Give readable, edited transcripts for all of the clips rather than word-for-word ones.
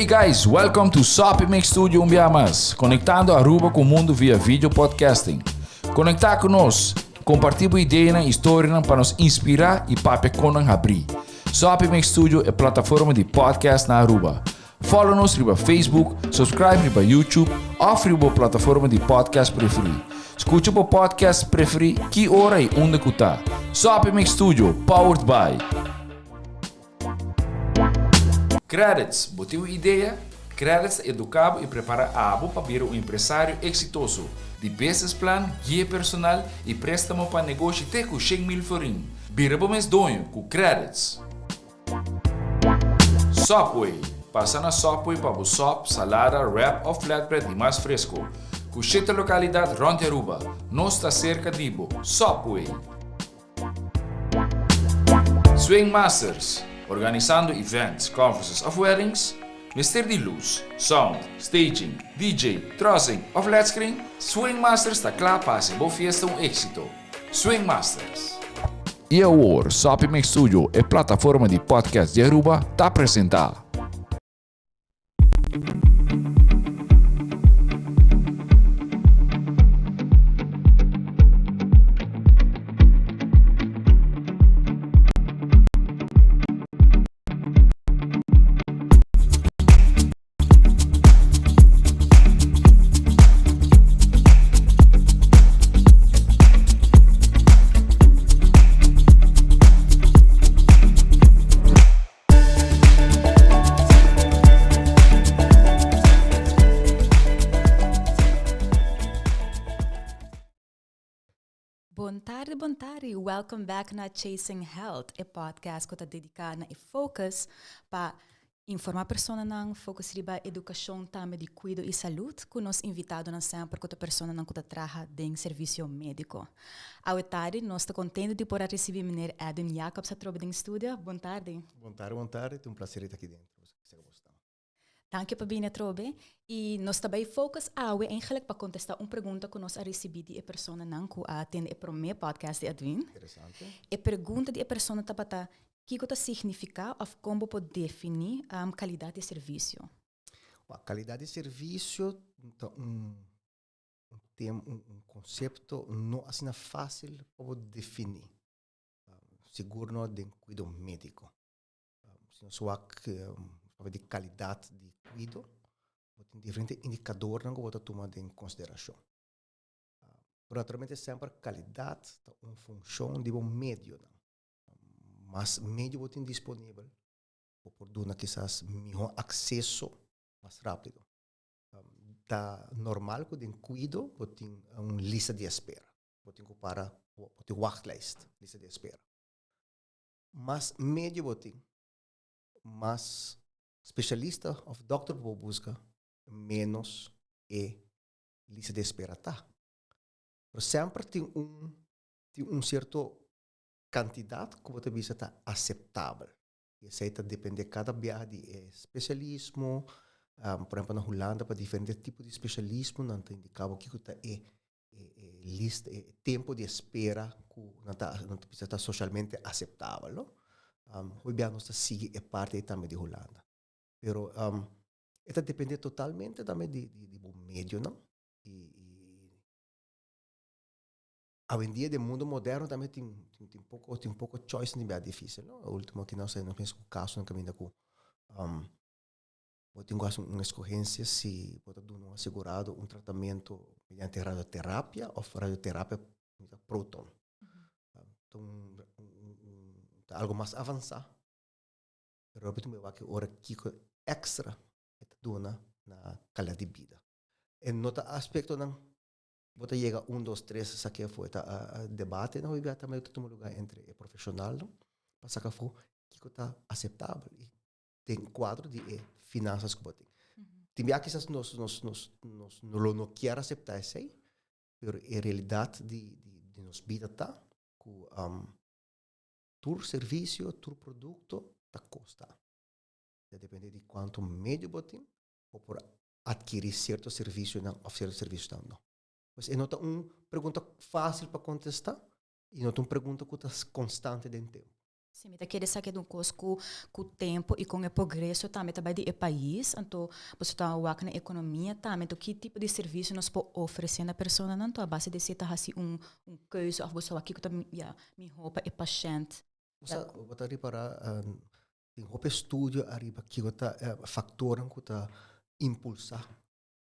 Hey guys, welcome to Soppy Mix Studio un bia mas, conectando Aruba cu mundo via video podcasting. Conecta cu nos, comparti bo ideanan y historianan pa nos inspira y papia con nan habri. Soppy Mix Studio e plataforma di podcast na Aruba. Follow nos riba Facebook, subscribe riba YouTube of riba bo plataforma di podcast preferi. Scucha bo podcast preferi ki ora y unda cu ta. Soppy Mix Studio, powered by. Credits, Bo tin un idea? Credits ta educa bo y prepara abo pa bira un empresario exitoso. Di business plan, guia personal y prestamo pa negoshi te cu 100,000 florin. Bira bo mes doño cu Credits! Subway, Pasa na Subway pa bo sop, salada, wrap of flatbread di mas fresco. Cu shete localidad rond di Aruba. Nos ta cerca di bo. Subway! Swing Masters, Organisando events, conferences of weddings? Mester di luz, sound, staging, DJ, trussing of led screen? Swing Masters ta kla pa hasi bo fiesta un éxito. Swing Masters! I awor, Soppy Mix Studio, e plataforma di podcast di Aruba, ta presenta. Bon tardi, bon tardi. Welcome back na Chasing Health, e podcast ku ta dediká na e focus pa informá personanan, focus riba edukashon tambe di kuido i salud ku nos invitadonan semper ku ta personanan ku ta traha den servisio médiko. Awe tardi nos ta kontento di por a risibí meneer Edwin Jacobs atrobe den studio. Bon tardi. Bon tardi, bon tardi. Ta un placer di ta aki dentro. Esaki bo sta. Danki pa bini atrobe. I nos ta bai focus awe eigenlijk pa kontestá un pregunta ku nos a risibí di e personanan ku a tende e promé podcast di Edwin. Interesante. E pregunta di e persona tabata, Kiko ta signifiká òf kon bo por definí kalidat di servisio? Wak, kalidat di servisio ta un tema, un konsepto no asina fásil pa bo definí. Sigur no den kuido médiko. Si nos wak papia di kalidat di kuido, bo tin diferente indikadornan ku bo ta tuma den konsiderashon. Pero naturalmente semper kalidat ta un funshon di bo medionan. Mas medio bo tin disponibel, bo por duna kisas mihó akseso mas rápido. Ta normal ku den kuido bo tin un lista di espera. Bo tin ku para, bo tin wachtlijst, lista di espera. Mas medio bo tin, mas spesialista òf dòkter bo por buska, ménos e lista di espera ta. Pero semper tin un tin un sierto kantidat ku bo ta bisa ta aseptabel. I esei ta depende kada biaha di e spesialismo. Por ehempel na Hulanda pa diferente tipo di spesialismo nan ta indiká bo kiko ta e e lista e tempo di espera ku nan ta nan ta bisa ta soshalmente aseptabel no. Hopi biaha nos ta sigui e parti ei tambe di Hulanda. Pero e ta depende totalmente tambe di di bo medionan i Awendia den mundo moderno tambe tin tin tin poko tin poko choice tin bia dificil no. Ultimo aki nos nos mester ku kasonan kaminda ku bo tin ku hasi un escogencia si bo ta duna un asegurado un tratamento mediante radioterapia of radioterapia proton. Ta un ta algo mas avansa pero bo tin wak e ora kiko extra e ta duna na calidad di bida. E no ta aspectonan Bo ta yega un, dos, tres, saki afó. E ta debate nan hopi bia tambe ta tuma luga entre e profeshonalnan pa saka afó kiko ta aseptabel i den kuadro di e finansas ku bo tin. Tin bia kisas nos nos nos nos lo no kier aseptá esei, pero e realidat di di nos bida ta ku tur servisio, tur produkto ta kosta. Ta depende di kuantu medio bo tin, bo por adkiri sierto servisionan of sierto servisionan no. Pues e no ta un pregunta fácil pa kontestá i no ta un pregunta ku ta konstante den tempu. Si, mi ta kere sa ku un kos ku tempu i kon e progreso tambe ta bai di e pais, anto boso ta wak na ekonomia tambe, anto ki tipo di servisio nos por ofresé na personanan, anto a base di esei ta hasi un keuze òf boso wak kiko ta, ya, mihó pa e pashènt. Bo sa, bo ta ripará tin hopi estudio ariba kiko ta e faktornan ku ta impulsá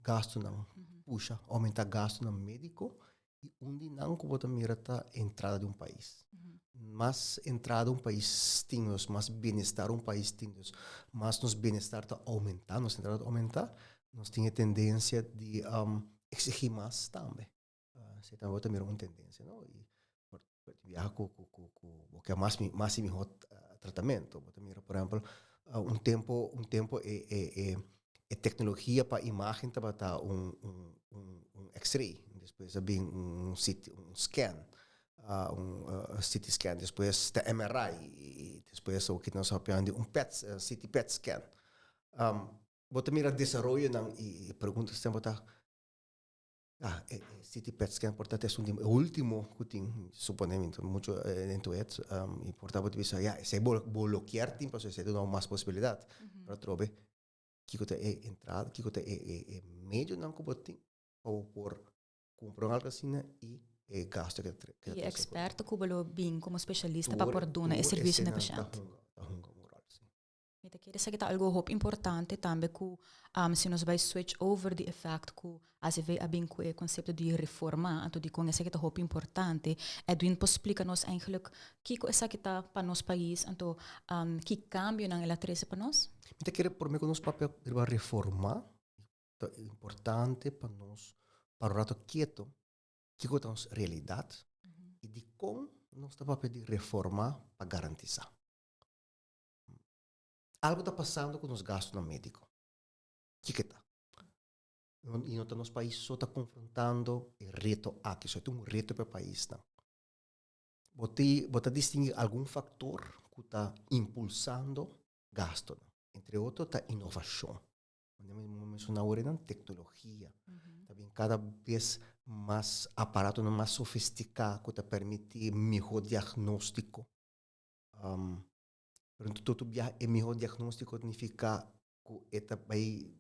gastunan, pusha, oumentá gastunan médiko i un di nan ku bo ta mira ta entrada di un pais. Mas entrada un pais tin, dus mas bienestar un pais tin, dus mas nos bienestar ta oumentá, nos entrada ta oumentá, nos tin e tendensia di eksigí mas tambe. Esei tambe bo ta mira un tendensia, no? I por biaha ku ku ku ku bo ke mas mas i mihó tratamentu. Bo ta mira por ehèmpel un tempu un tempu e e e e teknologia pa imágen tabata un un un un x-ray, despues a bin un CT un scan, un CT scan, despues ta MRI i despues awor nos a papia di un pet CT pet scan. Bo ta mira desaroyonan i e pregunta semper ta. Ah, e CT PET scan por ta esun di e ultimo ku tin, supone mi ta mucho into it, i por ta bo ta bisa ya esei bo bo lo kier tin pasobra esei ta duna bo mas posibilidat. Pero atrobe kiko ta e entrada, kiko ta e e e medionan ku bo tin pa bo por kumpra un algu asina i e gasto ke ta ke ta I e eksperto ku bo lo bin komo spesialista pa por duna e servisio na e pashènt. Tur eseinan ta hunga un ròl, si. Mi ta kere sa ki ta algo hopi importante tambe ku si nos bai switch over di e fact ku ACV a bin ku e konsepto di reforma, anto dikon esaki ta hopi importante. Edwin por splika nos eigenlijk kiko esaki ta pa nos pais, anto ki kambionan el a trese pa nos? Mi ta kere prome ku nos papia riba reforma, ta importante pa nos para un rato keto kiko ta nos realidat i dikon nos ta papia di reforma pa garantisa. Algo ta pasando ku nos gastunan médiko. Kiko ta? I no ta nos pais so ta konfrontando e reto aki, so e ta un reto pa e paisnan. Bo ti, bo ta distingui algun faktor ku ta impulsando gastunan. Entre otro ta inovashon. Manera mi menshoná awor nan teknologia. Ta bin kada bes mas aparatonan mas sofistiká ku ta permití mihó diagnóstiko. Pero tur biaha e miho diagnóstiko ta nifiká ku e ta bai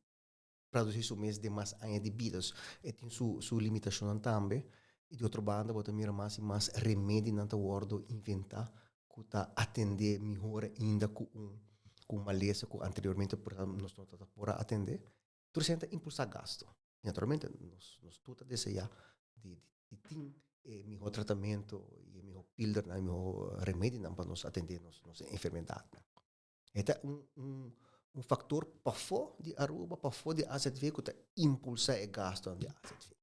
produsí su mes den mas aña di bida. Dus e tin su su limitashonnan tambe. I di otro banda bo ta mira mas i mas remedinan ta wòrdu inventá ku ta atendé mihor ainda ku un ku un malesa ku anteriormente por ehèmpel nos no ta por a atendé. Tur esei ta impulsá gasto. I naturalmente nos nos tur ta deseá di di tin e mihó tratamentu i e mihó pildernan, e mihó remedinan pa nos atendé nos nos enfermedatnan. E ta un un un faktor pafó di Aruba, pafó di AZV ku ta impulsá e gastunan di AZV.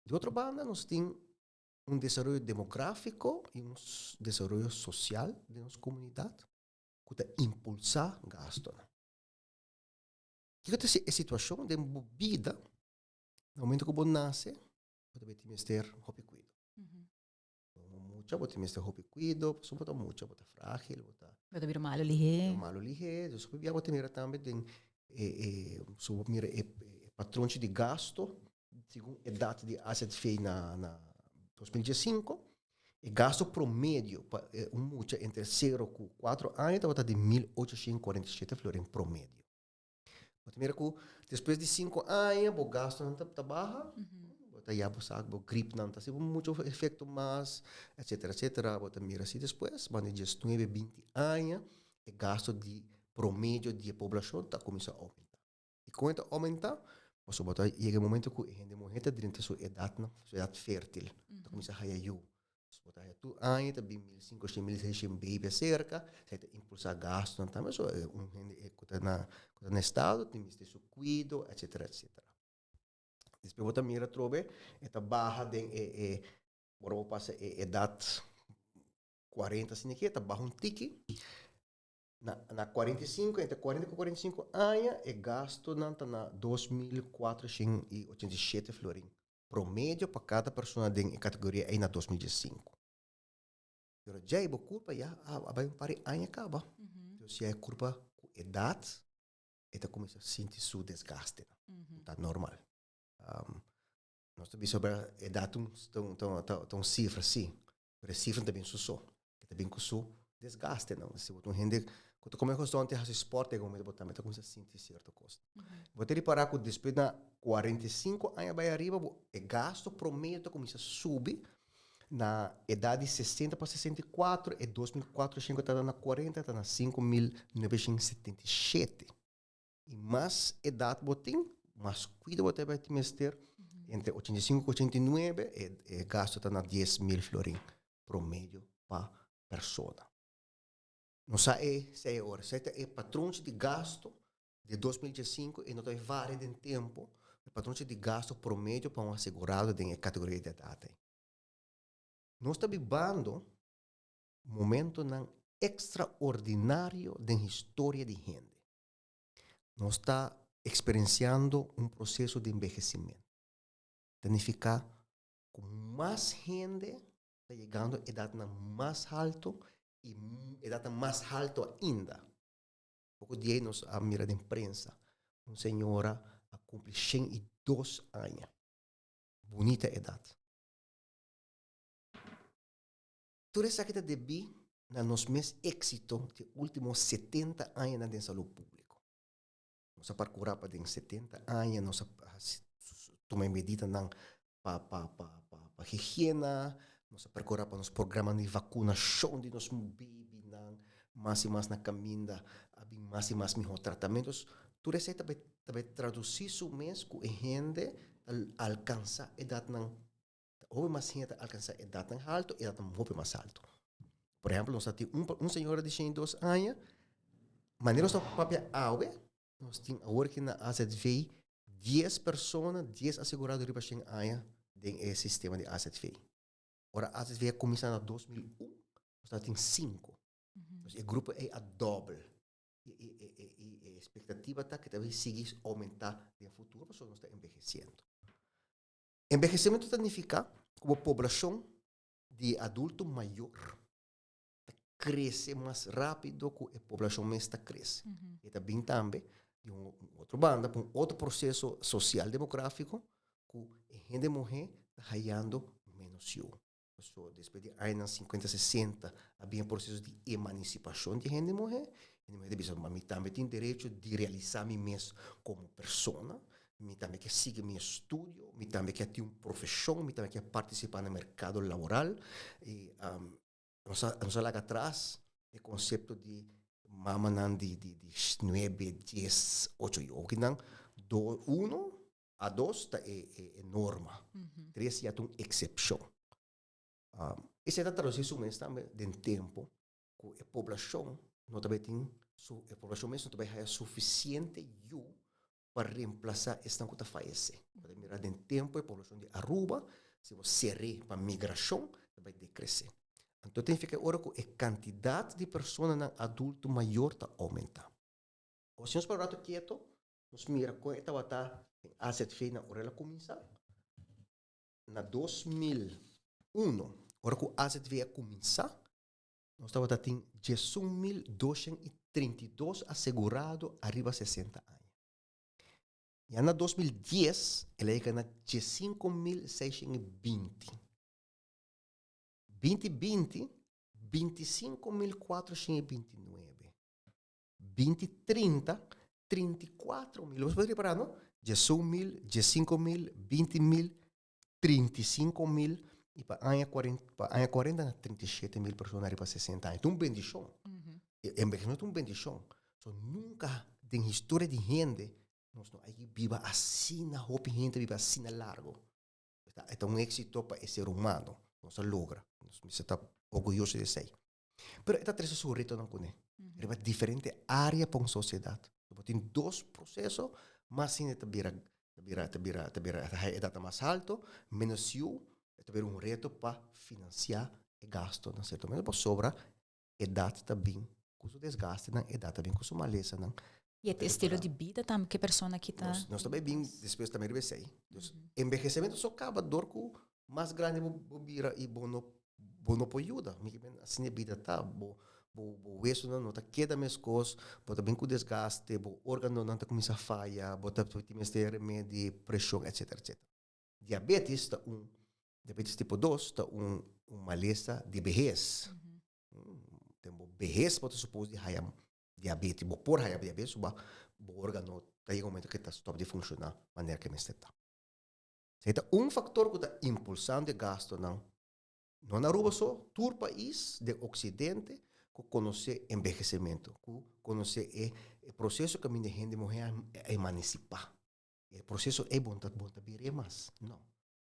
Di otro banda nos tin un desaroyo demográfiko i un desaroyo sosial den nos komunidat ku ta impulsá gastunan. Kiko ta e situashon den bo bida na momento ku bo nase, bo ta tin mester hopi kuido. Bo mucha bo tin mester hopi kuido, pasobra bo ta mucha, bo ta frágil, bo ta. Bo ta bira malu lihé. Bira malu lihé. Dus hopi bia bo ta mira tambe den e e so bo mira e patronchi di gasto segun edat di AZV na na 2015, e gasto promedio pa un mucha entre sero ku kuatro aña tabata di 1847 florin promedio. Bo ta mira ku despues di sinku aña bo gastunan ta baha, bo ta ya bo sa bo gripnan ta hasi mucho efekto mas, etsetera etsetera. Bo ta mira si despues banda di diesnuebe, binti aña e gastu di promedio di e poblashon ta kuminsá oumentá. I kon e ta oumentá? Pasobra bo ta yega e momento ku e hende muhé ta drenta su edatnan, su edat fértil, ta kuminsá haya yu. Bo ta haya tur aña ta bin 1500, 1600 baby aserka, esei ta impulsá gastunan tambe, so un hende ku ta na ku ta na estado tin mester su kuido, etsetera, etsetera. Despues bo ta mira atrobe e ta baha den e e ora bo pasa e edat 40 asina aki e ta baha un tiki, na na 45, entre 40 ku 45 aña e gastunan ta na 2487 florin. Promedio pa kada persona den e kategoria ei na 2015. Pero djei bo kurpa ya a bai un par di aña kaba. Entonces ya e kurpa ku edat e ta kuminsá sinti su desgastenan. Ta normal. Nos ta bisa ora edat ta un sifra si, pero e sifra no ta bin su so. E ta bin ku su desgastenan. Si bo ta un hende ku ta kome konstante hasi sport, e momento bo tambe ta kuminsá sinti sierto kos. Bo ta ripará ku despues na 45 aña bai ariba bo e gasto promedio ta kuminsá subi na edat di 60 pa 64 e 2400 ta na 40 ta na 5977. I mas edat bo tin, mas kuido bo ta bai tin mester. Entre 85 ku 89 e e gasto ta na 10,000 florin promedio pa persona. Nos sa e sei ora, esei ta e patronchi di gasto di 2015 e no ta varia den tempo, e patronchi di gasto promedio pa un asegurado den e kategoria di edat ei. Nos ta bibando momentonan ekstraordinario den historia di hende. Nos ta eksperensiando un proseso di enbehesimentu. Ta nifiká ku mas hende ta yegando edatnan mas haltu i edatnan mas haltu ainda. Poko dia nos a mira den prensa un señora a kumpli 102 aña. Bunita edat. Tur esaki ta debí na nos mes éksito di e último 70 añanan den salú públiko. Nos a parkurá pa den 70 aña nos a tuma e medidanan pa pa pa pa pa higiena, nos a perkurá pa nos programanan di vakunashon di nos babynan mas i mas na kaminda a bin mas i mas mihó tratamentu. Tur esei ta bai ta bai tradusí su mes ku e hende ta alkansá edatnan Hopi mas hende ta alkansá edatnan haltu, edatnan hopi mas haltu. Por ehèmpel, nos ta tin un un señora di 102 aña, manera nos ta papia awe, nos tin awor aki na AZV dies persona, dies asegurado riba shen aña den e sistema di AZV. Ora AZV a kuminsá na 2001, nos tabatin sinku. Dus e grupo ei a dòbel. I e e e e espektativa ta ku ta bai sigui oumentá den futuro pasobra nos ta enbehesiendo. Enbehesimentu ta nifiká ku bo poblashon di adulto mayor ta krese mas rápido ku e poblashon mes ta krese. E ta bin tambe di un otro banda pa un otro proseso sosial demográfiko ku e hende muhé ta hayando ménos yu. Pasobra despues di añanan sinkuenta, sesenta a bin e proseso di emanisipashon di hende muhé. Hende muhé ta bisa, ma mi tambe tin derecho di realisá mi mes komo persona, mi tambe ke sigui mi estudio, mi tambe ke tin un profeshon, mi tambe ke partisipá na merkado laboral. I nos a nos a laga atras e konsepto di mamanan di di di nuebe, dies, ocho yu. Okinan do uno a dos ta e e norma, tres ya ta un eksepshon. Esei ta tradusí su mes tambe den tempu ku e poblashon no ta bai tin su e poblashon mes no ta bai haya sufisiente yu pa remplasá esnan ku ta fayesé. Bo ta mira den tempu e poblashon di Aruba si bo ser'é pa migrashon ta bai dekresé. Anto ta nifiká ora ku e kantidat di personanan adulto mayor ta oumentá. Ora si nos para un ratu keto nos mira kon e tabata den AZV na ora el a kuminsá. Na 2001 ora ku AZV a kuminsá nos tabata tin 11.232 asegurado ariba 60 aña. Ya na 2010 el a yega na 15.620. 2020, 25.429. 2030, 34.000. Bo por repará, no? 11.000, 15.000, 20.000, 35.000 i pa aña 40, pa aña 40 na 37.000 persona riba 60 aña. Ta un bendishon. Enbehecimento ta un bendishon. So nunka den historia di hende nos no a biba asina hopi hende biba asina largo. E ta un éxito pa e ser humano. Nos a logra. Nos mester ta orguyoso di esei. Pero e ta trese su retonan kuné. Riba diferente área pa un sosiedat. Bo tin dos proseso, mas hende ta bira, ta bira, ta bira, ta bira, ta haya edat mas alto, menos yu, e ta bira un reto pa finansiá e gastonan, sierto manera, pasobra edat ta bin ku su desgastenan, edat ta bin ku su malesanan. I e estilo di bida tambe ku e persona ki ta. Nos ta bai bin despues tambe riba esei. Dus enbehecemento so kaba dor ku mas grandi bo bira i bo no bo no por yuda. Mi ke men asina e bida ta. Bo bo bo wesonan no ta keda meskos, bo ta bin ku desgaste, bo organonan ta kuminsá faya, bo ta tin mester remedi, preshon etcetera etcetera. Diabetes ta un diabetes tipo dos ta un un malesa di behes. Den bo behes bo ta suppose di haya diabetes, bo por haya diabetes suba bo organo ta yega un momento ke ta stop di funciona manera ke mester ta. Esei ta un factor ku ta impulsando e gastonan, no na Aruba so, tur pais den occidente ku konosé enbehecimento, ku konosé e proceso kaminda hende muhé a emancipa. E proceso ei bo ta bira mas, no.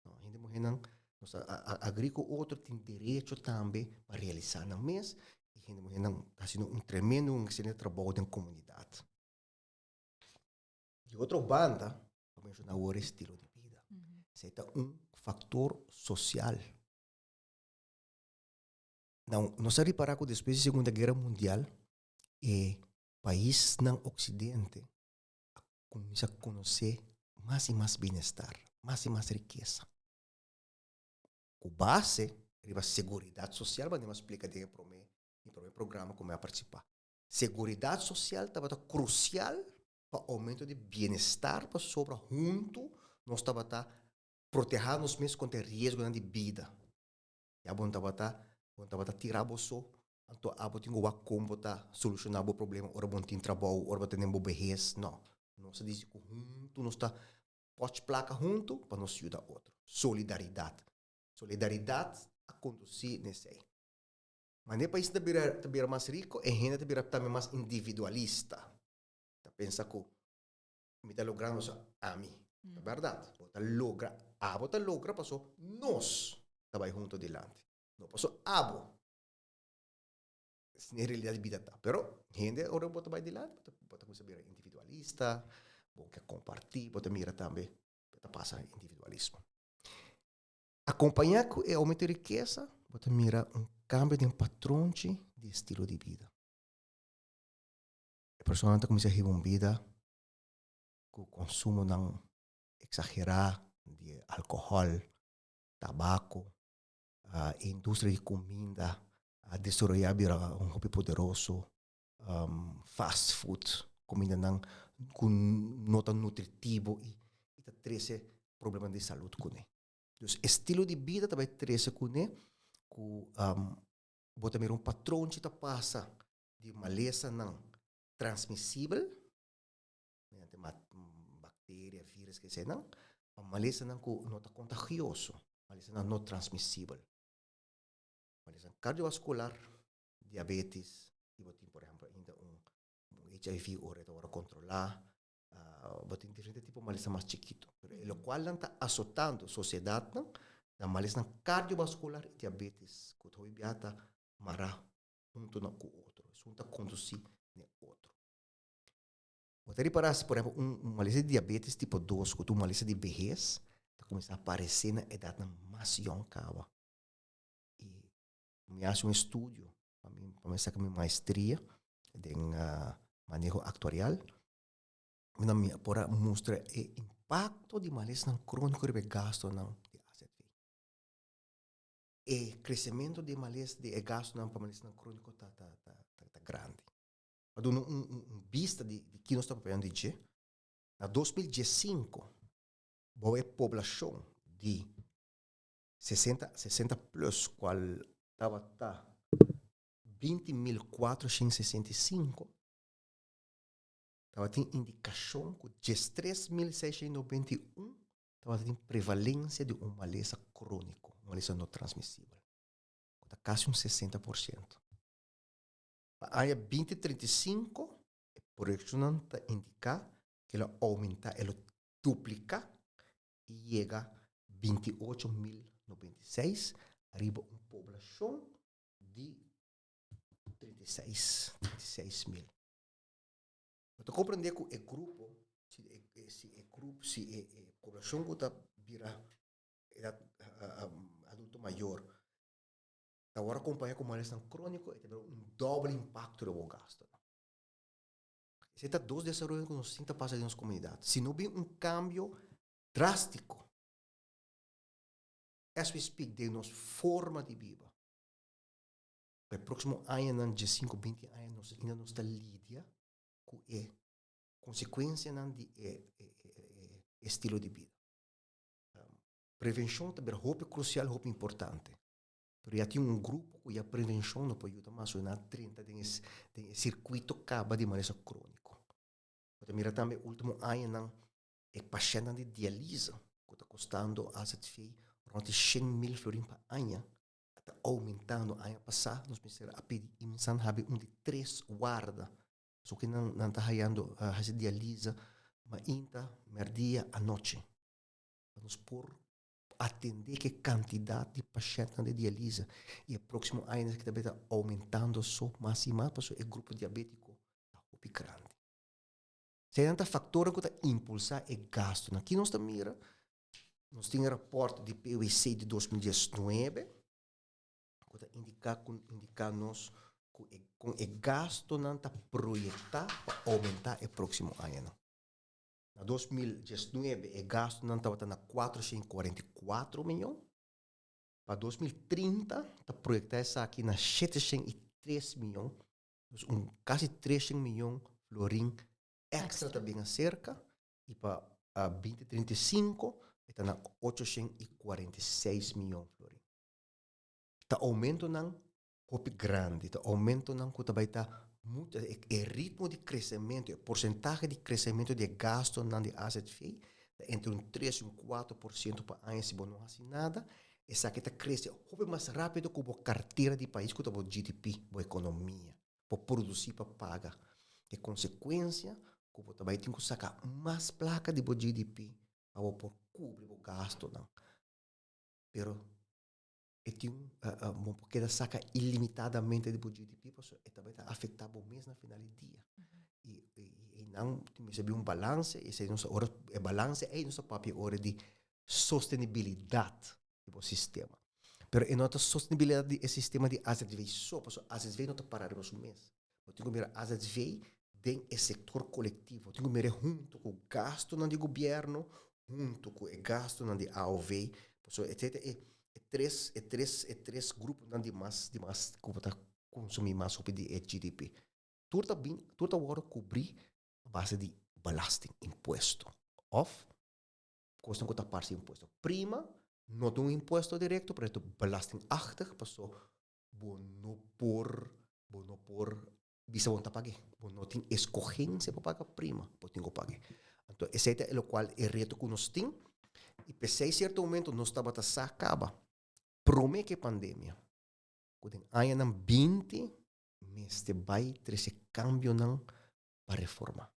No, hende muhénan nos a agri ku otro tin derecho tambe pa realisá nan mes i hende muhénan ta hasiendo un tremendo, un ekselente trabou den komunidat. Di otro banda, bo menshoná awor estilo di bida. Esei ta un faktor sosial. Nou, nos a ripará ku despues di Segunda Guera Mundial e paisnan oksidente a kuminsá konosé mas i mas bienestar, mas i mas rikesa. Ku base riba seguridat sosial, manera mi a splika den e promé mi promé programa ku mi a partisipá. Seguridat sosial tabata krusial pa oumento di bienestar pasobra huntu nos tabata protehá nos mes kontra e riesgonan di bida. Ya bo no tabata, bo no tabata tira bo so, anto abo tin ku wak kon bo ta solushoná bo problema ora bo no tin trabou, ora bo ta den bo behes. No. Nos a disi ku huntu nos ta pòch plaka huntu pa nos yuda otro. Solidaridat. Solidaridat a kondusí na esei. Manera e pais ta bira ta bira mas riko, e hende ta bira tambe mas individualista. Ta pensa ku mi ta logrando so ami. Ta bèrdat, bo ta logra, abo ta logra paso nos ta bai hunto dilanti. No paso abo. Asina e realidat di bida ta. Pero hende ora bo ta bai dilanti bo ta kuminsá bira individualista, bo ke kompartí, bo ta mira tambe ta pasa individualismo. Akompañá ku e oumento di rikesa bo ta mira un kambio den patronchi di estilo di bida. E personanan ta kuminsá hiba un bida ku konsumonan eksagerá di alkohòl, tabako, e industria di kuminda a desaroyá bira un hopi poderoso, fast food, kumindanan ku no ta nutritivo i ta trese problema di salud kuné. Dus estilo di bida ta bai trese kuné ku bo ta mira un patronchi ta pasa di malesanan transmisibel, mediante bacteria, virus, ke eseinan, pa malesanan ku no ta kontagioso, malesanan no transmisibel. Malesanan kardiovaskular, diabetes, i bo tin por ehèmpel ainda un HIV ora e ta wòrdu kontrolá, bo tin diferente tipo malesa mas chikitu. Pero e lokualnan ta asotando sosiedatnan ta malesanan kardiovaskular i diabetes ku ta hopi bia ta mará huntu na ku otro, esun ta kondusí n'e otro. Bo ta ripará si por ehèmpel un malesa di diabetes tipo dos ku ta un malesa di behes ta kuminsá aparesé na edatnan mas yòn kaba. I mi hasi un estudio pa mi pa mi saka mi maestria den maneho aktuarial mi mi por a mustra e impakto di malesanan króniko riba e gastunan di AZV. E kresementu di males di e gastunan pa malesanan króniko ta ta ta grandi. Pa duna un un bista di di ki nos ta papiando di dje, na 2015 bou e poblashon di 60 60 plus kual tabata 20.465 tabatin indikashon ku 13.691 tabatin prevalensia di un malesa króniko, un malesa no transmisibel, ku ta kasi un 60%. Pa aña 2035 e proyekshonnan ta indiká ku el a oumentá, el a dupliká i yega 28.096 ariba un poblashon di 36, 36 mil. Bo ta komprendé ku e grupo, si e si e grupo, si e e poblashon ku ta bira edat adulto mayor ta wòrdu akompañá ku malesnan króniko e ta bira un dòbel impakto riba bo gastunan. Esei ta dos desaroyo ku nos tin ta pasa den nos komunidat. Si no bin un kambio drástiko as we speak den nos forma di biba, pa e próksimo añanan, diesinku, binti aña, nos ainda nos ta lidia ku e konsekuensianan di e estilo di bida. Prevenshon ta bira hopi krusial, hopi importante. Pero ya tin un grupo ku ya prevenshon no por yuda mas, nan a drenta den e den e sirkuito kaba di malesa króniko. Bo ta mira tambe último añanan e pashèntnan di dialisa ku ta kostando AZV rònt di 100.000 florin pa aña a ta oumentando. Aña pasá nos mester a pidi IMSAN habi un di tres warda pasobra nan nan ta hayando hasi dialisa mainta, mèrdia, anochi pa nos por atendé ku e kantidat di pashèntnan di dialisa i e próksimo añanan esaki ta bai ta oumentando so mas i mas pasobra e grupo diabétiko ta hopi grandi. Eseinan ta faktornan ku ta impulsá e gastunan. Ki nos ta mira? Nos tin e rapòrt di PWC di 2019 ku ta indiká ku indiká nos ku e kon e gastunan ta proyektá pa oumentá e próksimo añanan. Na 2019 e gastunan tabata na 444 miyon. Pa 2030 ta proyektá esaki na 703 miyon. Dus un kasi 300 miyon florin extra ta bin aserka i pa 2035 e ta na 846 miyon florin. Ta oumentonan hopi grandi, ta oumentonan ku ta bai ta mucho, e ritmo di kresementu, e porsentahe di kresementu di e gastunan di AZV ta entre un 3 i un 4% pa aña si bo no hasi nada. Esaki ta krese hopi mas rápido ku bo kartera di pais ku ta bo GDP, bo ekonomia, bo produsí pa paga. E konsekuensia ku bo ta bai tin ku saka mas plaka di bo GDP pa bo por kubri bo gastunan. Pero e tin bo por keda saka ilimitadamente di bo GDP pasobra e ta bai ta afektá bo mes na final di dia. I einan mester bin un balanse i esei nos ora e balanse ei nos ta papia ora di sostenibilidat di bo sistema. Pero e no ta sostenibilidat di e sistema di AZV so pasobra AZV no ta para riba su mes. Bo tin ku mira AZV den e sektor kolektivo. Bo tin ku mira huntu ku gastunan di gobièrnu, huntu ku e gastunan di AOV. Pasobra e ta e tres e tres e tres gruponan di mas di mas ku bo ta konsumí mas hopi di e GDP. Tur ta bin tur ta wòrdu kubrí a base di belasting, impuesto òf kosnan ku ta parse impuesto. Prima no ta un impuesto direkto pero e ta belastingachtig paso bo no por bo no por bisa bo no ta pag'é. Bo no tin eskogensia pa paga prima, bo tin ku pag'é. Anto esei ta e lokual e reto ku nos tin i p'esei sierto momento nos tabata sa kaba promé ku e pandemia ku den añanan 20 mester bai trese kambionan pa reformá.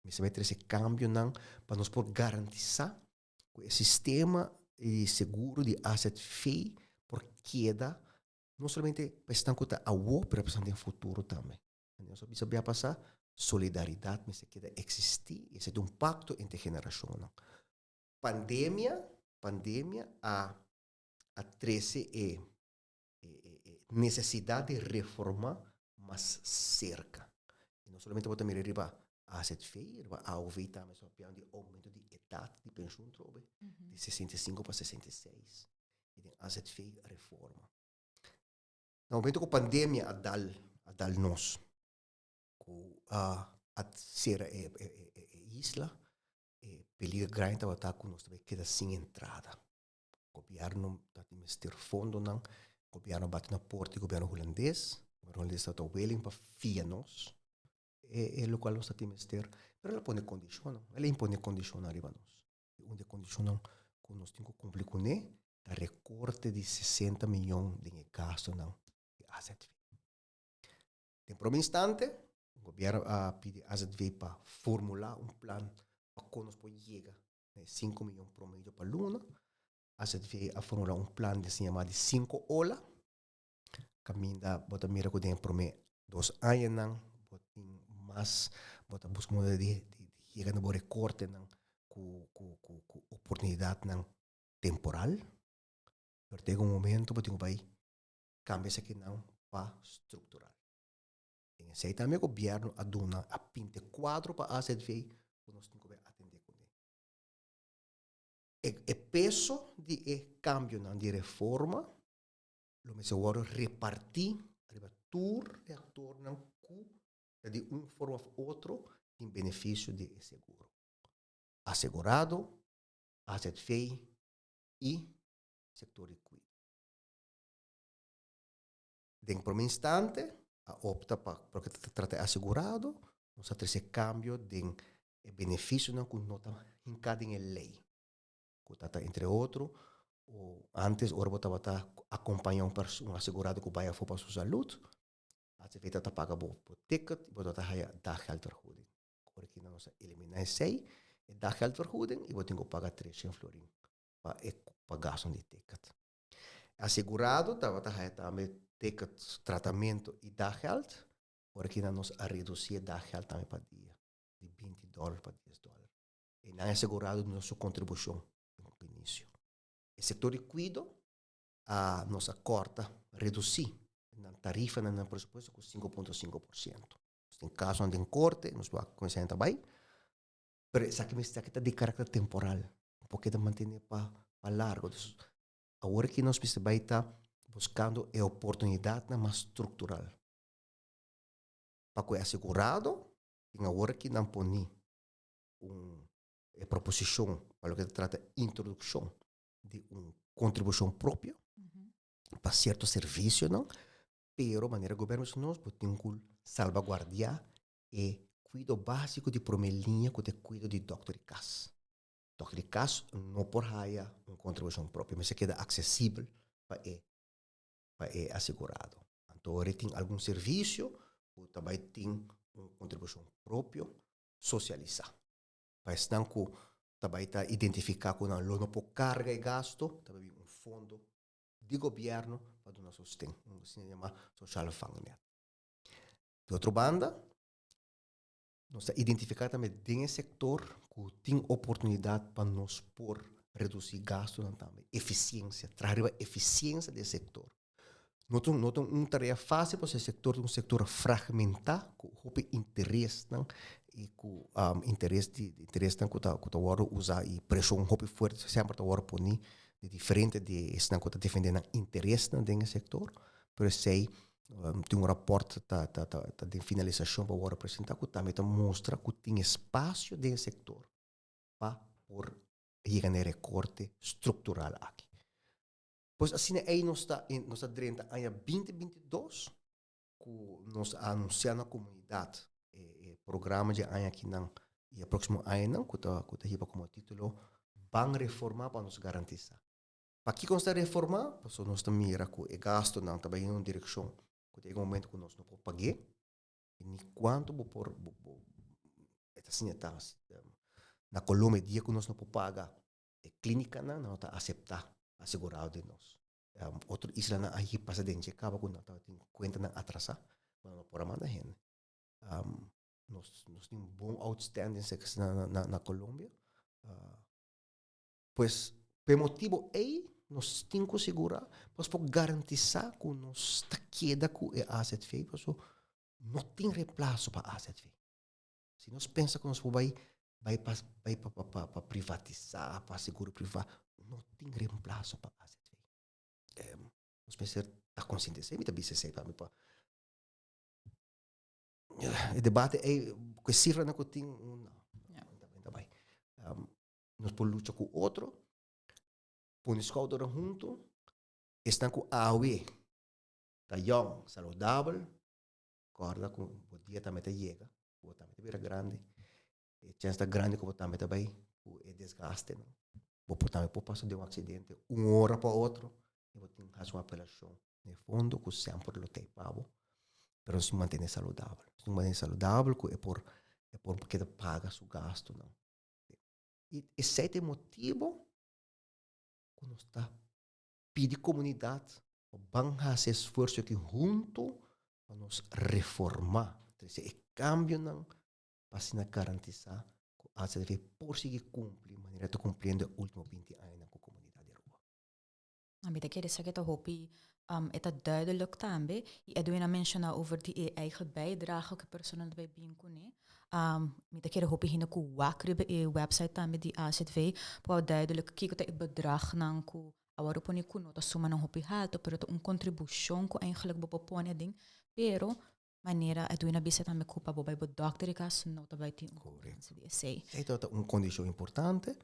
Mester bai trese kambionan pa nos por garantisá ku e sistema di seguro di AZV por keda no solamente pa esnan ku ta awo pero pa esnan den futuro tambe. Nos a bisa bia pasá solidaridat mester keda eksistí i esei ta un pakto entre generashonnan. Pandemia, pandemia a a trese e e nesesidat di reformá mas serka. I no solamente bo ta mira riba AZV, riba AOV tambe so a di oumento di edat di penshun trobe, di 65 pa 66. I den AZV reforma. Na momento ku pandemia a dal, a dal nos, ku a a sera e e isla, e peligro grandi tabata ku nos ta bai keda sin entrada. Gobierno ta tin mester fondonan, gobierno a bati na porta di gobierno hulandes, gobierno hulandes tabata willing pa fia nos e e lokual nos ta tin mester, pero el a pone kondishonnan, el a impone kondishonnan riba nos. I un di e kondishonnan ku nos tin ku kumpli kuné ta rekorte di 60 miyon den e gastunan di AZV. Den prome instante, gobierno a pidi AZV pa formula un plan pa kon nos por yega na e 5 miyon promedio pa luna. AZV a formula un plan di asina yama di 5 ola. Kaminda bo ta mira ku den e prome 2 añanan bo tin mas, bo ta buska manera di yega na bo rekortenan ku oportunidatnan temporal. Pero ta yega un momento bo tin ku bai kambia esakinan pa struktural. Den esei tambe gobièrnu a duna, a pinta e kuadro pa AZV ku nos tin ku bai atendé kuné. E peso di e kambionan di reforma lo mester wòrdu repartí riba tur e aktornan ku ta di un forma òf otro tin benefisio di e seguro. Asegurado, AZV i sektor di kuido. Den prome instante a opta pa loke ta trata e asegurado, nos a trese kambio den e benefisionan ku no ta hinká den e lei, ku ta ta entre otro antes ora bo tabata akompañá un un asegurado ku bai afó pa su salud, ACV ta ta paga bo ticket i bo ta ta haya daggeldvergoeding. Ora ki nos a eliminá esei, e daggeldvergoeding i bo tin ku paga treshen florin pa e pa gasto di ticket. Asegurado tabata haya tambe ticket, tratamento y daggeld. Ora ki nan nos a reduci e daggeld tambe pa dia, di binti dollar pa dies dollar. E nan asegurado duna su contribucion den un inicio. E sector di cuido a nos a corta, reduci nan tarifanan, nan presupuesto cu 5.5%. Nos tin casonan den corte, nos wak con esei ta bay. Pero esaki mester ta di karakter temporal, no por keda mantene pa pa largo. Dus awor aki nos mester bai ta buskando e oportunidatnan mas struktural. Pa ku e asegurado tin awor aki nan poni un e proposishon pa loke ta trata introdukshon di un kontribushon propio pa sierto servisionan, pero manera gobièrnu bisa nos bo tin ku salbaguardiá E kuido básiko di promé liña ku ta e kuido di dòkter di kas. Dòkter di kas no por haya un kontribushon propio, mester keda aksesibel pa e pa e asegurado. Anto ora tin algun servisio ku ta bai tin un kontribushon propio sosialisá. Pa esnan ku ta bai ta identifiká ku nan lo no por karga e gasto, ta bai bin un fondo di gobièrnu pa duna sosten, un asina yamá sociale vangnet. Di otro banda, nos ta identifiká tambe den e sektor ku tin oportunidat pa nos por redusí gastunan tambe, efisiensia, traha riba efisiensia di e sektor. No ta no ta un tarea fásil pasobra e sektor ta un sektor fragmentá ku hopi interesnan i ku interes di interesnan ku ta ku ta wòrdu usá i preshon hopi fuerte semper ta wòrdu poní di diferente di esnan ku ta defendé nan interesnan den e sektor, pero esei Tin un raport ta ta ta ta den finalisashon pa wòrdu presentá ku tambe ta mustra ku tin espasio den e sektor pa por yega na e rekorte struktural aki. Pues asina ei nos ta nos ta drenta aña binti 22 ku nos a anunsiá na komunidat e e programa dje aña akinan i e próksimo añanan ku ta ku ta hiba komo título Ban reformá pa nos garantisá. Pakiko nos ta reformá? Pasobra nos ta mira ku e gastunan ta bai den un direkshon ku ta yega un momento ku nos no por pag'é i ni kuantu bo por bo bo e ta asina ta na Colombia e dia ku nos no por paga e klínikanan nan no ta aseptá asegurado den nos. Otro islanan a pasa den dje kaba ku nan tabatin kuentanan atrasá ku nan no por a manda hende. Nos nos tin bon outstanding na na na Colombia. Pues, p'e motibo ei nos tin ku sigurá pa nos por garantisá ku nos ta keda ku e AZV, paso no tin reemplaso pa AZV. Si nos pensa ku nos por bai bai pa bai pa pa pa privatisá, pa seguro privá, no tin reemplaso pa AZV. Nos mester ta konsiente esei, mi ta bisa esei pa mi pa e debate ei ku e sifranan ku tin, no, no ta bai. Nos por lucha ku otro, pone skoudernan huntu, esnan ku awe ta yòn, saludabel, kòrda ku bo dia tambe ta yega, bo tambe ta bira grandi, e chèns ta grandi ku bo tambe ta bai ku e desgastenan. Bo por tambe por pasa den un aksidente un ora pa otro i bo tin hasi un apelashon na e fondo ku semper lo t'ei pa bo, pero nos tin mantené saludabel, nos tin mantené saludabel ku e por e por keda paga su gastunan. I esei ta e motibu ku nos ta pidi komunidat pa ban hasi esfuerso aki huntu pa nos reformá, trese e kambionan pa asina garantisá ku AZV por sigui kumpli manera e ta kumpliendo e último binti añanan ku komunidat di Aruba. Mi ta kere sa ke ta hopi e ta duidelijk tambe. I Edwin a menshoná over di e eigen bijdrage ku e personanan ta bai bin kuné. Mi ta kere hopi hende ku wak riba e website tambe di AZV pa wak duidelijk kiko ta e bedragnan ku a wòrdu pone ku no ta sumanan hopi haltu pero ta un kontribushon ku eigenlijk bo por pone aden. Pero manera Edwin a bisa tambe ku pa bo bai bo dòkter di kas no ta bai tin un konsekuensia di esei. Esei ta un kondishon importante.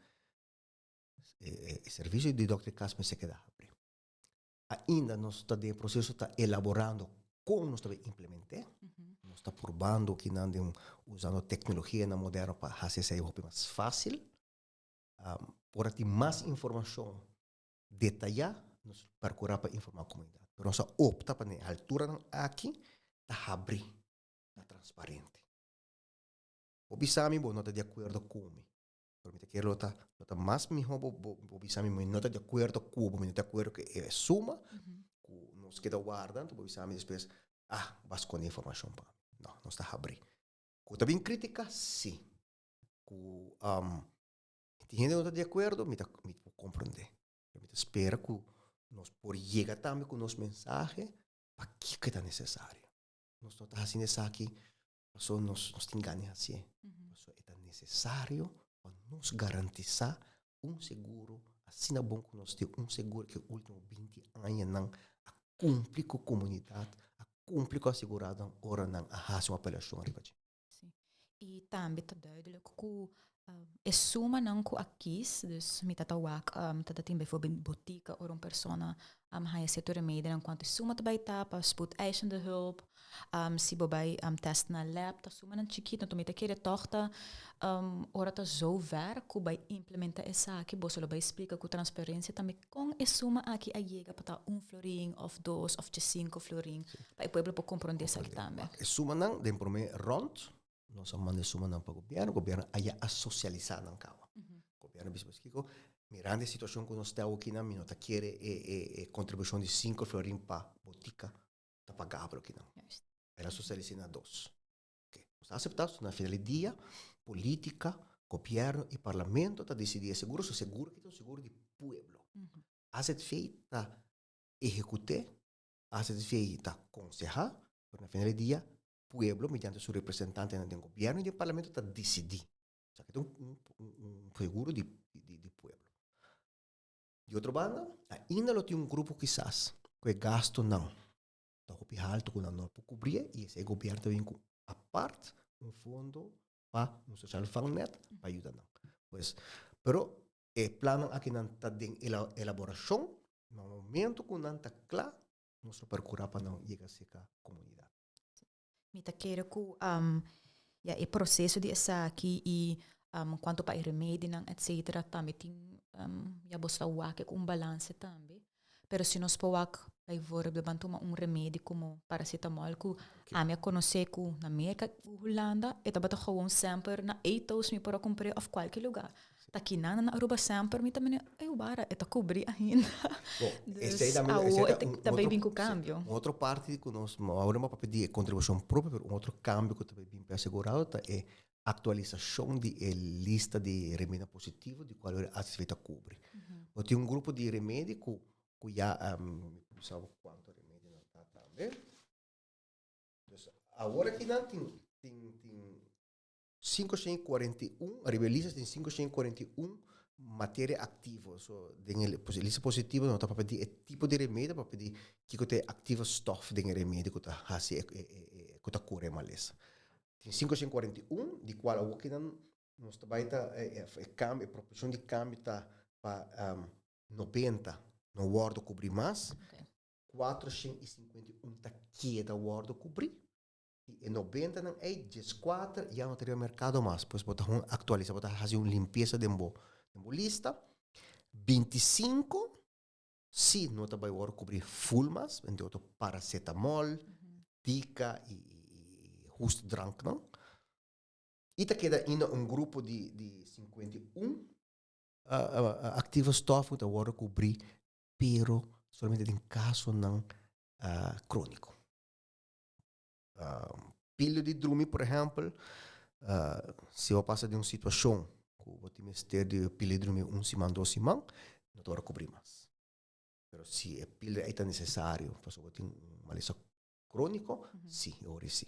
E servicio di dokter di cas mester keda habri. Ainda nos ta den proceso ta elaborando con nos ta bay implemente. Nos ta probando kinan den usando tecnologianan moderno pa haci esey hopi mas facil. Ora tin mas informacion detaya nos percura pa informa comunidad. Pero nos a opta pa na e alturanan aki ta habri, ta transparente. Bo bisa mi bo no ta di acuerdo cu mi, pero mi ta kere lo ta lo ta mas miho bo bo bo bisa mi mi no ta di acuerdo cu bo, mi no ta di acuerdo cu e suma cu nos keda warda, anto bo bisa mi despues, ah, bo a sconde informacion pa mi. No, nos ta habri. Cu ta bin critica? Si. Cu tin hende no ta di acuerdo? Mi ta mi por comprende. Pero mi ta spera cu nos por yega tambe cu nos mensahe pakico e ta necesario. Nos no ta haciendo esaki pasobra nos nos tin gana di hacié. Pasobra e ta necesario pa nos garantisa un seguro asina bon cu nos tin un seguro cu e ultimo binti añanan a cumpli cu comunidad, a cumpli cu aseguradonan ora nan a haci un apelacion riba dje. Sí. I tambe ta duidelijk ku e sumanan ku a kis, dus mi ta ta wak ta ta tin bijvoorbeeld botika ora un persona haña sierto remedinan kuantu e suma ta bai ta pa spoedeisende hulp, si bo bai test na lab ta sumanan chikito, enton mi ta kere tòg ta ora ta zover ku bai implementa esaki boso lo bai splika ku transparensia tambe kon e suma aki a yega pa ta un florin òf dos òf diesinko florin. Pa e pueblo por comprende esaki tambe. E sumanan den prome rond, nos a manda e sumanan pa gobierno, gobierno a ya a socialisa nan caba. Gobierno a bisa pues kico, mirando e situacion cu nos ta awokinan, mi no ta kere e e e contribucion di cinco florin pa botica ta pagabel okinan. El a socialisa na dos. Ok, nos a acepta, so na final di dia, politica, gobierno y parlamento ta decidi e seguro, so seguro aki ta un seguro di pueblo. AZV ta ehecute AZV ta konsehá, pero na final di dia pueblo mediante su representantenan den gobierno y den parlamento ta disidí. Esaki ta un un seguro di di pueblo. Di otro banda, ainda lo tin un grupo kisas ku e gastonan ta hopi haltu ku nan no por kubrié y esei gobierno ta bin ku apart un fondo pa un sociaal vangnet pa yuda nan. Pues, pero e plannan akinan ta den elaborashon, na momento ku nan ta kla, nos lo perkurá pa nan yega serka komunidat. Mi ta kere ku ya e proseso di esaki i kuantu pa e remedinan etsetera tambe tin ya bo sa wak ku un balanse tambe. Pero si nos por wak bijvoorbeeld ban tuma un remedi como paracetamol cu ami a conoce cu na Merca cu Hulanda e tabata gewoon semper na Etos mi por a compr'e of cualkier lugar. Ta kinan na Aruba semper mi ta mene ey wara e ta cubri ainda. Dus awo e ta bay bin cu cambio. Un otro parti cu nos awor no a papia di e contribucion propio pero un otro cambio cu ta bay bin pa e asegurado ta e actualisacion di e lista di remedinan positivo di cual ACV ta cubri. Bo tin un grupo di remedi cu cu ya mi por bisa bo cuanto remedi nan ta tambe. Dus awor aki nan tin tin tin 541, ariba e lista tin 541 materia activo. So den e lista positivo no ta papia di e tipo di remedi, papia di kico ta e activo stof den e remedi cu ta haci e e cu ta cura e malesa. Tin 541, di cual awor kinan nos ta bay ta e cambio, e proposicion di cambio ta pa 90 no wordo cubri mas, 451 ta keda wordo cubri, y e 90 nan ey, 14 ya no ta riba mercado mas, pues bo ta hun actualisa, bo ta haci un limpieza den bo den bo lista, 25 si no ta bay wordo cubri full mas, entre otro paracetamol, tica y hoestdranknan. Y ta keda ainda un grupo di di 51 actieve stof cu ta wordo cubri pero solamente den casonan cronico. Pildo di drumi por ehempel, si bo pasa den un situacion cu bo tin mester di pildo di drumi un siman, dos siman, no ta wordo cubri mas. Pero si e pildo ei ta necesario pasobra bo tin un malesa cronico, si, e ora si.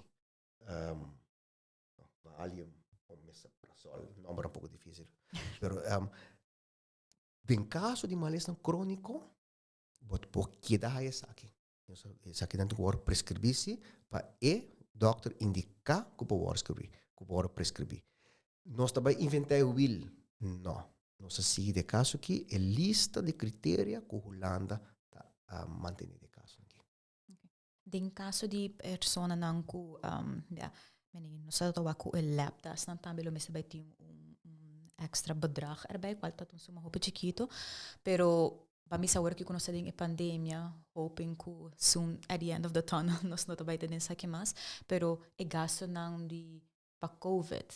Valium o Omeprazol, nomber un poco dificil. Pero den caso di malesa cronico, bo por keda haya esaki. Esakinan tin ku wòrdu preskribí si pa e dòkter indiká ku por wòrdu skribí, ku por wòrdu preskribí. Nos ta bai inventá e wil? No. Nos ta sigui den e kaso aki e lista di kriteria ku Hulanda ta mantene den kaso aki. Den kaso di personanan ku ya nos ta wak ku e lab testnan tambe lo mester bai tin un extra bedrag erbij kual ta un suma hopi chikito pero pa mi sa awor ku nos ta den e pandemia hoping ku soon at the end of the tunnel nos no ta bai tene esaki mas pero e gastonan di pa covid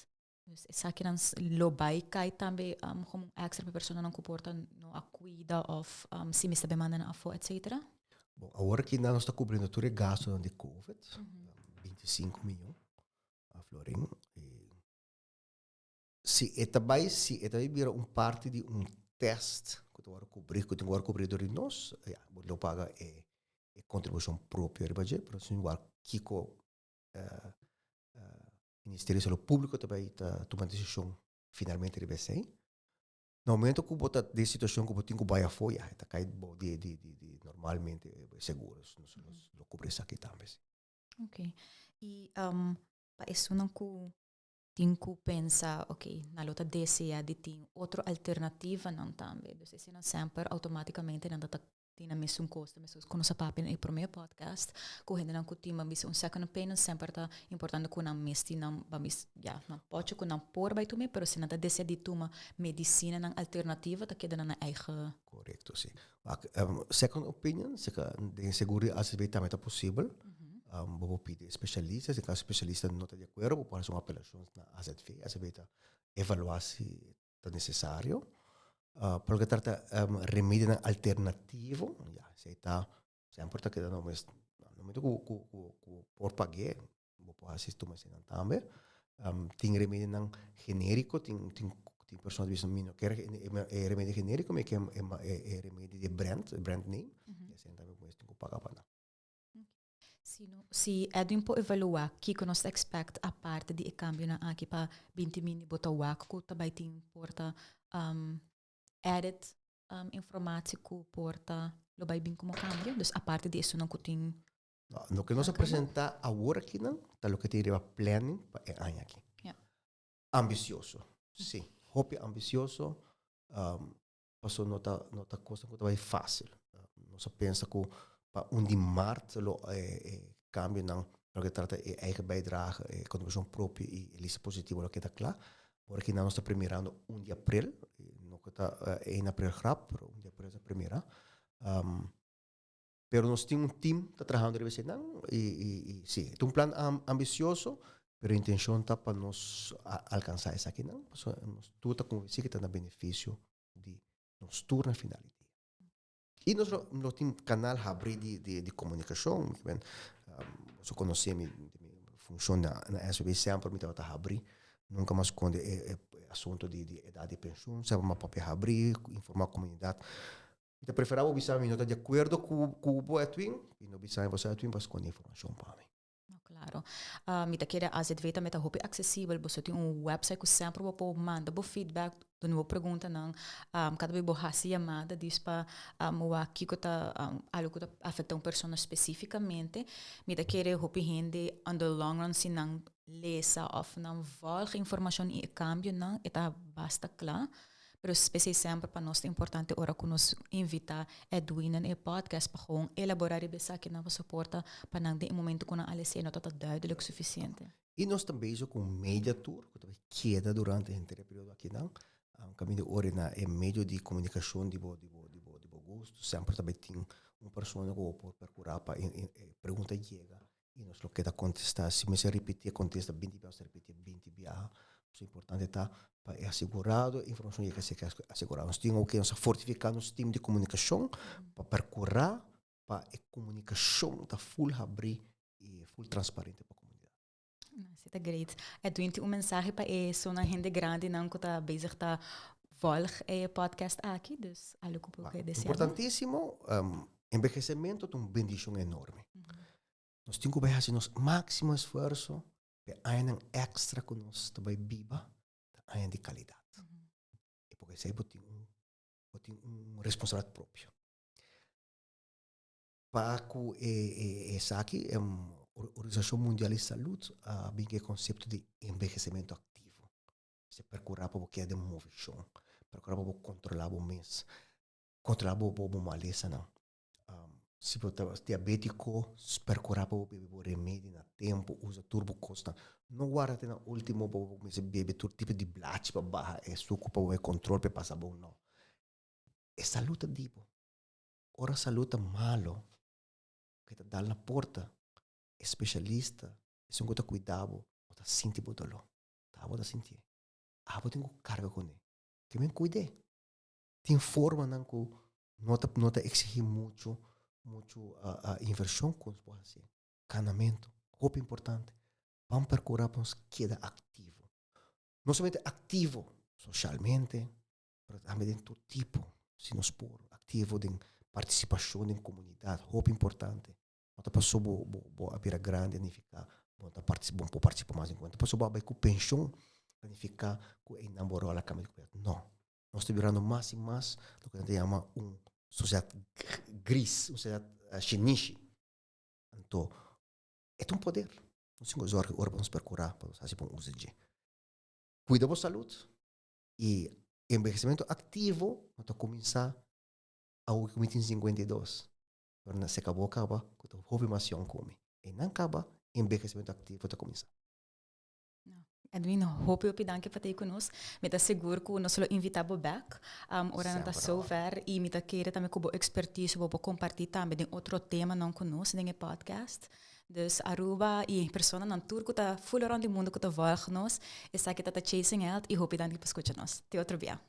dus esakinan lo bai kai tambe komo un extra pa e personanan ku por ta no a kuida of si mester bai manda nan afó etcetera. Bon, awor aki nan nos ta kubriendo tur e gastonan di covid, 25 miyon florin. Si e ta bai, si e ta bai bira un parti di un test ku ta wòrdu kubrí, ku tin ku wòrdu kubrí dor di nos, ya, bo lo paga e kontribushon propio riba dje, pero sin wak kiko Ministerio di Salud Públiko ta bai ta tuma desishon finalmente riba esei. Na momento ku bo ta den situashon ku bo tin ku bai afó, ya, e ta kai bou di di di normalmente e seguro, nos lo kubri esaki tambe si. Ok. I pa esunnan ku tin ku pensa, ok, nan lo ta desea di tin otro alternativanan tambe. Dus eseinan semper automaticamente nan ta ta tin nan mesun kosto, meskos ku nos a papia na e prome podcast, ku hendenan ku tin ban bisa un second opinion semper ta importante ku nan mes tin nan ban bisa, ya, nan pochi ku nan por bai tuma, pero si nan ta desea di tuma medisinanan alternativa ta keda nan na eigen. Korekto, si. Wak, second opinion, seka den seguro di ACV tambe ta posibel. Bo por pidi especialista, si caso especialista no ta di acuerdo, bo por haci un apelacion na AZV. AZV ta evalua si ta necesario. Pa loke trata remedionan alternativo, ya, esey ta semper ta keda no mes, na momento cu cu cu cu por pagu'e, bo por haci tuma eseynan tambe. Tin remedionan generico, tin tin tin persona ta bisa mi no kier e remedio generico, mi kier e remedio di brand, brand name, esey tambe bo mes tin cu paga pa nan. Si no, si Edwin por evalua kiko nos ta expect aparte di e cambionan aki pa binti mini bo ta wak cu ta bay tin por ta added informatie cu por ta lo bay bin como cambio, dus aparte di esunnan cu tin. No, loke nos a presenta awor akinan ta loke tin riba planning pa e aña aki. Ambicioso, si, hopi ambicioso, paso no ta no ta cosnan cu ta bay facil. Nos a pensa cu pa un di maart lo e cambionan loke trata e eigen bijdrage, e contribucion propio y e lista positivo lo keda cla. Por aki nan nos ta premirando un di april, no cu ta een april grap, pero un di april ta premira. Pero nos tin un team ta trahando riba eseinan y y si, ta un plan ambicioso, pero intencion ta pa nos alcansa esakinan, pasobra nos tur ta convenci cu ta na beneficio di nos tur na final di dia. Y nos lo tin canal habri di di di comunicacion, mi boso conoce mi funcion na SVB semper mi tabata habri, nunca mas sconde e asunto di di edad di pensioen, semper mi a papia habri, informa comunidad. Mi ta prefera bo bisa mi no ta di akuerdo ku ku bo Edwin i no bisa mi pasobra Edwin pa skonde informashon pa mi. No, klaro. Mi ta kere AZV tambe ta hopi aksesibel. Boso tin un website ku semper bo por manda bo feedback, duna bo preguntanan. Kada bes bo hasi yamada dis pa wak kiko ta algu ku ta afekta un persona spesifikamente. Mi ta kere hopi hende on the long run si nan lesa òf nan vòlg informashon i e kambionan e ta basta kla. Pero spesei semper pa nos ta importante ora ku nos invitá Edwin na e podcast pa gewoon elaborá riba esakinan pa soporta pa nan den e momento ku nan alesé no ta ta duidelijk sufisiente. I nos ta bezig ku un media tour ku ta bai keda durante henter e periodo akinan. Kaminda ora na e medio di komunikashon di bo di bo di bo di bo gusto semper ta bai tin un persona ku bo por perkurá pa e pregunta yega i nos lo keda kontestá. Si mester ripití e kontesta binti biaha, nos ta ripití binti biaha. Pasobra importante ta pa e asegurado e informashon yega serka e asegurado. Nos tin oke, nos a fortifiká nos tim di komunikashon pa perkurá pa e komunikashon ta ful habrí i ful transparente pa komunidat. Esei ta great. Edwin tin un mensahe pa e esnan hende grandinan ku ta bezig ta volg e podcast aki, dus algo ku bo ke desea. Importantísimo, enbehesementu ta un bendishon enorme. Nos tin ku bai hasi nos máksimo esfuerso pa e añanan èkstra ku nos ta bai biba ta aña di kalidat. I por esei bo tin un bo tin un responsabilidat propio. Pa ku e esaki Organisashon Mundial di Salud a bin ku e konsepto di enbehesementu aktivo. Esei perkurá pa bo keda den moveshon, perkurá pa bo kontrolá bo mes, kontrolá bo bo malesanan. Si bo ta diabetico, percura pa bo bebe bo remedi na tempo, usa tur bo cosnan. No warda te na ultimo pa bo cuminsa bebe tur tipo di blachi pa baha e sucu pa bo e control pa e pasa bon, no. E salud ta di bo. Ora salud ta malo, ke ta dal na porta, e specialista, esun ku ta cuida bo, no ta sinti bo dolor. Ta abo ta sintié. Abo tin ku carga kuné. Ke men cuid'é. Tin formanan ku no ta no ta exigí mucho mucho invershon ku nos por hasi. Kanamentu, hopi importante. Ban perkurá pa nos keda aktivo. No solamente aktivo soshalmente, pero tambe den tur tipo, si nos por, aktivo den partisipashon den komunidat, hopi importante. No ta paso bo bo bo a bira grandi a nifiká bo no ta partisipá bo no por partisipá mas den komunidat. No ta paso bo a bai ku penshon ta nifiká ku einan bo ròl a kambia di komunidat. No. Nos ta birando mas i mas loke nan ta yama un sosiedat gris, un sosiedat shinishi. Anto, e ta un poder. Nos tin ku zorga ora pa nos perkurá pa nos hasi bon uso di dje. Kuida bo salud i enbehesimentu aktivo no ta kuminsá awo ku mi tin 52. Pero na seka bo kaba ku ta hopi mas yòn ku mi. Einan kaba enbehesimentu aktivo ta kuminsá. Edwin, hopi hopi danki pa ta ku nos. Mi ta sigur ku nos lo invitá bo bèk ora nan ta sover i mi ta kere tambe ku bo ekspertise bo por kompartí tambe den otro temanan ku nos den e podcast. Dus Aruba i personanan tur ku ta ful rònt di mundu ku ta vòlg nos, esaki ta ta Chasing Health i hopi danki pa skucha nos. Te otro bia.